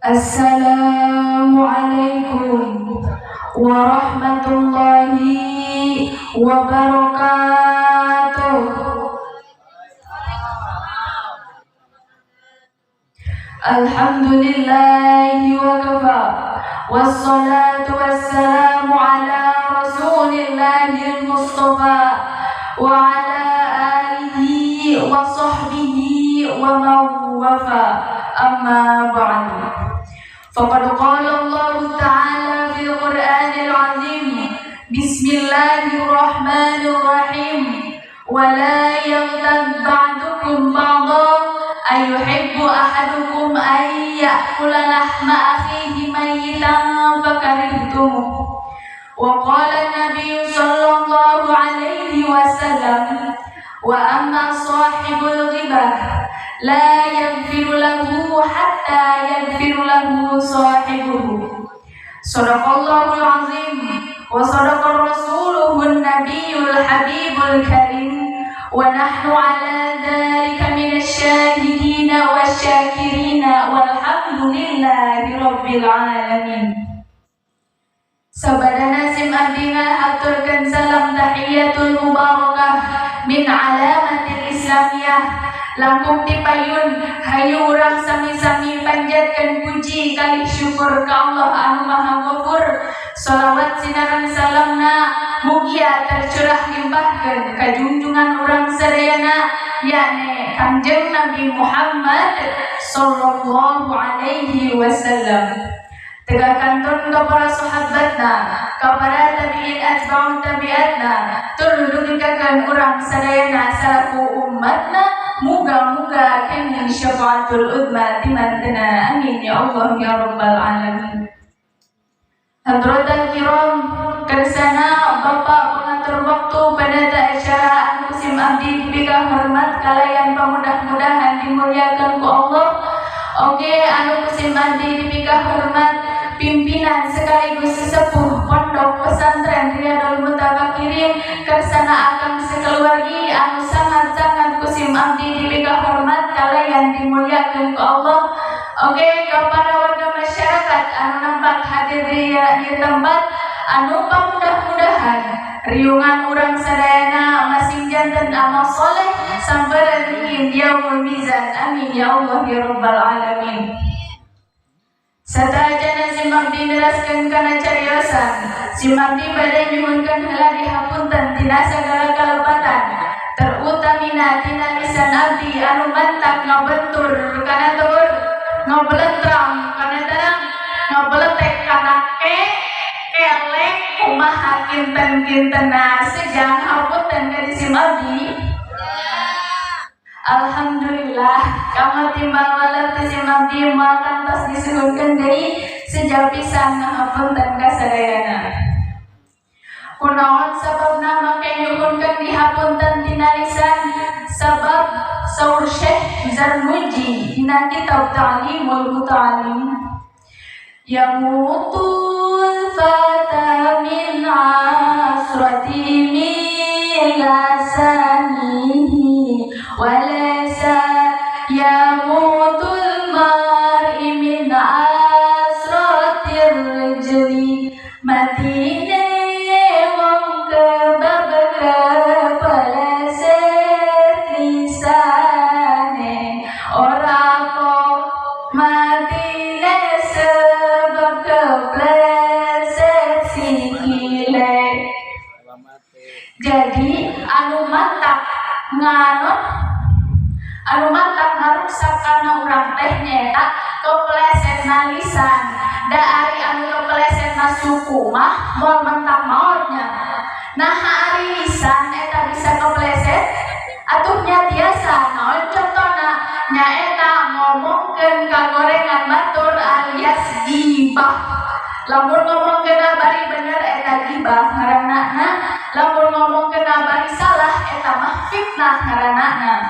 Assalamualaikum warahmatullahi wabarakatuh. Alhamdulillahi wa kafa, wassalatu wassalamu ala rasulillahil mustafa wa ala alihi wa sahbihi wa man wafa. Amma ba'du. Faqad qala Allah ta'ala fil Qur'anil 'azim, bismillahirrahmanirrahim, wa la yaghtab ba'dukum ba'dan ayuhibbu ahadukum an ya'kula lahma akhihi mayyitan fakarihtumuh. Wa qala an-nabiy sallallahu alaihi wasallam, wa amma sahibul ghibah la yaghfiru lahu hatta yaghfiru lahu sahibuhu. Sadaqallahul azim wa sadaqa rasuluhun nabiyul habibul karim, wa nahnu ala dhalika minasy syahidina wasyakirina walhamdulillahi rabbil alamin. Sabadana sim abdina haturkeun salam tahiyatul mubarakah min alamatil islamiyah. Langkung tipayun hayu urang sami-sami panjatkeun puji kalih syukur ka Allah anu Maha Ghafur. Shalawat sinareng salamna mugia tercurah limpahkeun ka junjungan urang sadayana, yakni Kangjeng Nabi Muhammad sallallahu alaihi wasallam. Tegak kantun ka para sahabatna, ka para tabi'in atba'un tabi'atna, tur dugikeun urang sadayana salaku ummatna, muga-muga kenging syafaatul udma timantena. Amin ya Allah ya rabbal alamin. Hadratal kiram, kersana Bapak pengatur waktu pada acara anu sim abdi dipika hormat kalayan pamudah-mudahan dimuliakan ku Allah. Oke, anu sim abdi dipika hormat pimpinan sekaligus sesepuh pondok pesantren Riyadul Mutafakirin, kersana akang sekeluargi anu sangat-sangat kusim abdi dipika hormat kalayan dimuliakan ku Allah. Oke, kepada warga masyarakat anu nampak hadir di tempat anu pamudah-mudahan riungan urang sadayana masing janten amal soleh sampai dingin yaumul mizan. Amin ya Allah ya rabbal alamin. Satajana sim abdi neraskeun kana cariosan, sim abdi bade nyuhunkeun heula dihapunten tina sagala kalepatan, terutamina tina lisan abdi anu mantak ngabentur kana tur, ngabeletrang kana tarang, ngabeletek kana ke kelek kumaha kinten-kintena. Sejang hapunten ka sim abdi. Alhamdulillah kama timbal waler ti sim abdi moal kantos disuhunkeun deui sejauh pisan ngahapunten ka sadayana. Kunaon sababna make nyuhunkeun dihapunten tina lisan? Sabab saur Syekh Zarnuji dina kitab Ta'limul Muta'allim, yamutul fata min asrati min lasanihi walaysa yamutul mar'i min asratir rijli. Matine wong kebab kepeleset lisane, ora kok matine sebab kepleset sikile. Jadi anu mantak nganut, anu mantak ngaruksak kana urang teh nyaeta keplesetna lisan. Da ari anu keplesetna suku mah moal mentak maotnya. Nah ari lisan eta bisa kepleset atuh nya tiasa. Naon contona? Nyaeta ngomongkeun kagorengan batur alias gibah. Lamun ngomongkeun bari bener eta gibah ngaranna, lamun ngomongkeun bari salah eta mah fitnah ngaranna.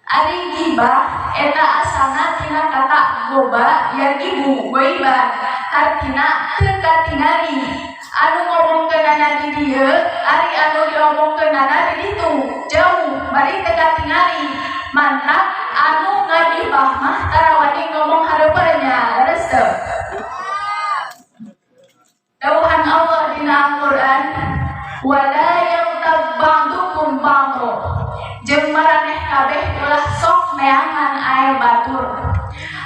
Ari gibah eta asalna tina kata goba ya gibu goiban, hartina teu katingali. Anu ngomongkeunana di dieu, ari anu diomongkeunana di ditu, jauh bari teu katingali. Mantak anu ngagibah mah tarawani ngomong hareupeun nya, leres.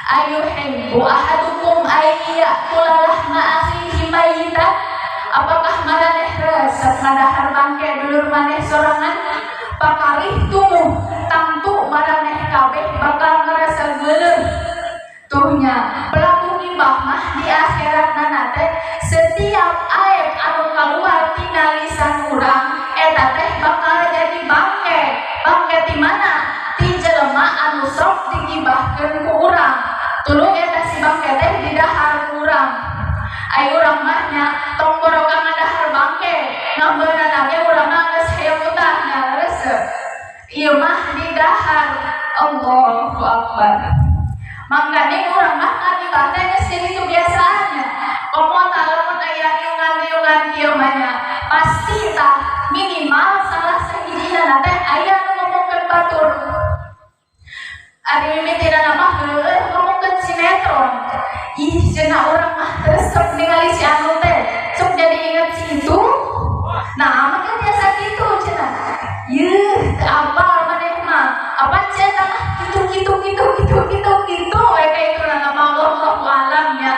Ayuhibbu ahadukum ayyakula lahma akhihi mayyitan? Apakah maraneh resep ngadahar bangke dulur maneh sorangan? Pakarih tumuh tangtu maraneh kabeh bakal ngerasa geuleuh. Tuhnya pelaku gibah mah di akhirat teh setiap aib anu keluar tina lisan urang eta teh bakal jadi bangke. Bangke ti mana? Ti jelema anu sok digibahkeun ku urang. Tuluy eta si bangke teh didahar ku urang. Ayo urang mah nya tong boro ka ngadahar bangke, ngambeunana ge urang mah geus hayang utah nya leres. Ieu mah didahar. Allahu Akbar. Mangkane urang mah ngagibah teh geus jadi kebiasaannya. Komo tah lamun aya riungan-riungan kieu mah nya, pasti tah minimal salah sahijina teh aya nu ngomongkeun batur. Ari mimitina mah heueuh ngomongkeun sinetron. Ih, cenah urang mah resep ningali si anu teh, sok jadi inget si itu. Nah, mah kan biasa kitu cenah. Yeuh, teu apal maneh mah. Apa cenah mah kitu kitu kitu kitu kitu kitu we ka itu na mah wallahu alam nya.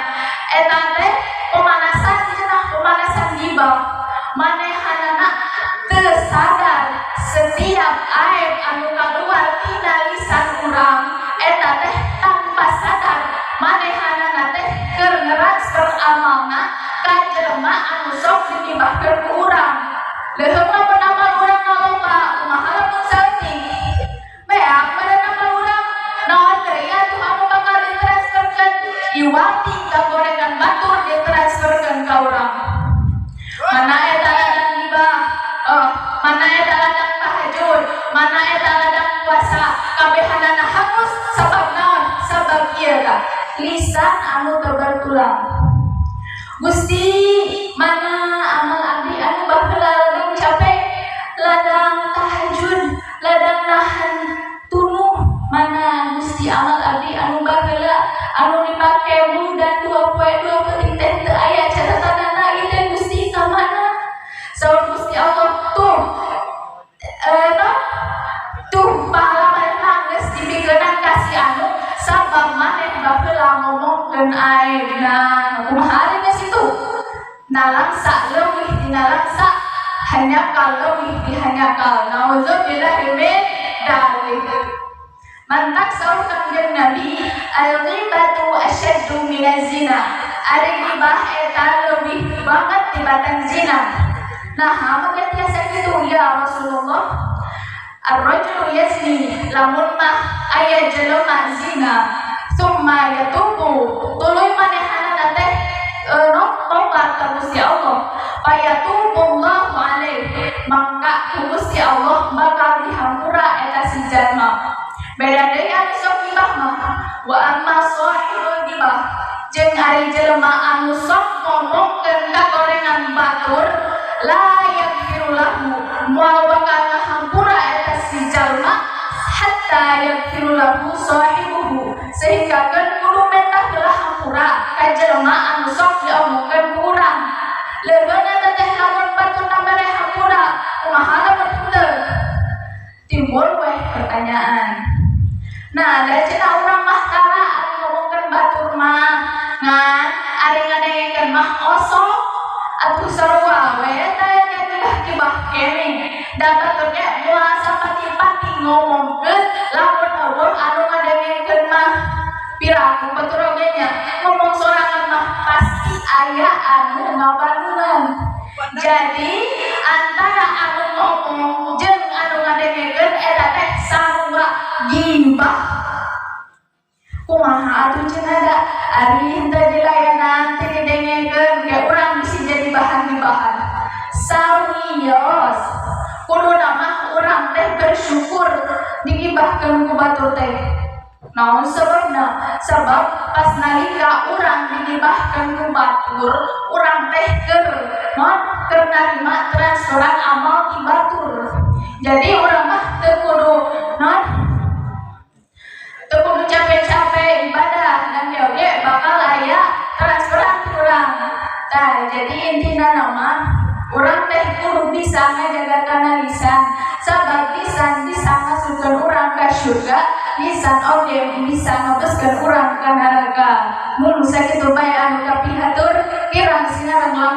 Eta teh pemanasan cenah, pemanasan gibah. Manehanana teu sadar setiap aib anu kaluar tina lisan urang eta teh tanpa sadar manehanana teh keur ngetransfer amalna ka jelema anu sok digibahkeun ku urang. Leuheung lamun amal urang ngaloba, kumaha lamun saeutik? Beak meureun amal urang. Naon deui atuh anu bakal ditransferkeun? Iwati kagorengan batur ditransferkeun ka urang. Mana eta ladang gibah? Oh, mana eta ladang tahajud? Mana eta ladang puasa? Kabehanana hangus sabab naon? Sabab ieu tah lisan anu teu bertulang. Gusti, mana amal abdi anu baheula ladang capek, ladang tahajud, ladang nahan tunuh, mana Gusti amal abdi anu baheula anu dipake dan 2 poe 2 peuting teh teu aya catatanana ieu teh Gusti ka mana? Saur Gusti Allah, tuh no? Tuh pahala maneh mah geus dipikeunan ka si anu sabab maneh baheula ngomongkeun aib. Nah, kumaha ari geus itu? Nalangsa leuwih dinalangsa, hanjakal leuwih dihanjakal. Nauzubillahi min dzalik. Mantak saur Kangjeng Nabi, al-ghibatu asyaddu minaz zina. Ari gibah eta leuwih banget tibatan zina. Nah, maka tiasa kitu ya Rasulullah? Ar-rajulu yazni, lamun mah aya jelema zina, summa yatubu, tuluy manehanana teh no tobat ka Gusti Allah, fayatubullahu alaihi, maka ku Gusti Allah bakal dihampura eta si jalma. Beda deui anu sok gibah mah. Wa amma sahibul gibah, jeung ari jelema anu sok ngomongkeun kagorengan batur, la yaghfiru lahu, moal bakal ngahampura eta si jalma, hatta yaghfiru lahu sahibuhu, sehingga kan kudu menta heula hampura ka jelema anu sok diomongkeun ku urang. Leuweung eta teh lamun baturna mere hampura, kumaha lamun henteu? Timbul weh pertanyaan. Nah, da cenah urang mah tara ari ngomongkeun batur mah, ngan ari ngadengekeun mah osok. Atuh sarua we eta nya gibah-gibah keneh. Da batur ge moal sapati-pati ngomongkeun lamun euweuh anu ngadengekeun mah. Piraku batur oge nya ngomong sorangan mah pasti aya anu ngabandungan. Jadi antara anu ngomong jeung anu ngadengekeun eta teh sarua gibah. Kumaha atuh cenah da ari henteu dilayanan teu didengekeun ge urang bisi jadi bahan gibahan. Sawios kuduna mah urang teh bersyukur digibahkeun ku batur teh. Naon sababna? Sabab pas nalika urang digibahkeun ku batur, urang teh keur naon, keur narima transferan amal ti batur. Jadi urang mah teu kudu naon, teu kudu capek-capek ibadah dan oge bakal aya transferan ti urang. Tah, jadi intina mah urang teh kudu bisa ngajaga kana lisan, sabab lisan bisa masukkeun urang ka surga, Lisan oge bisa ngebeskeun urang ka neraka. Mun sakitu bae anu kapihatur, kirang sinareng.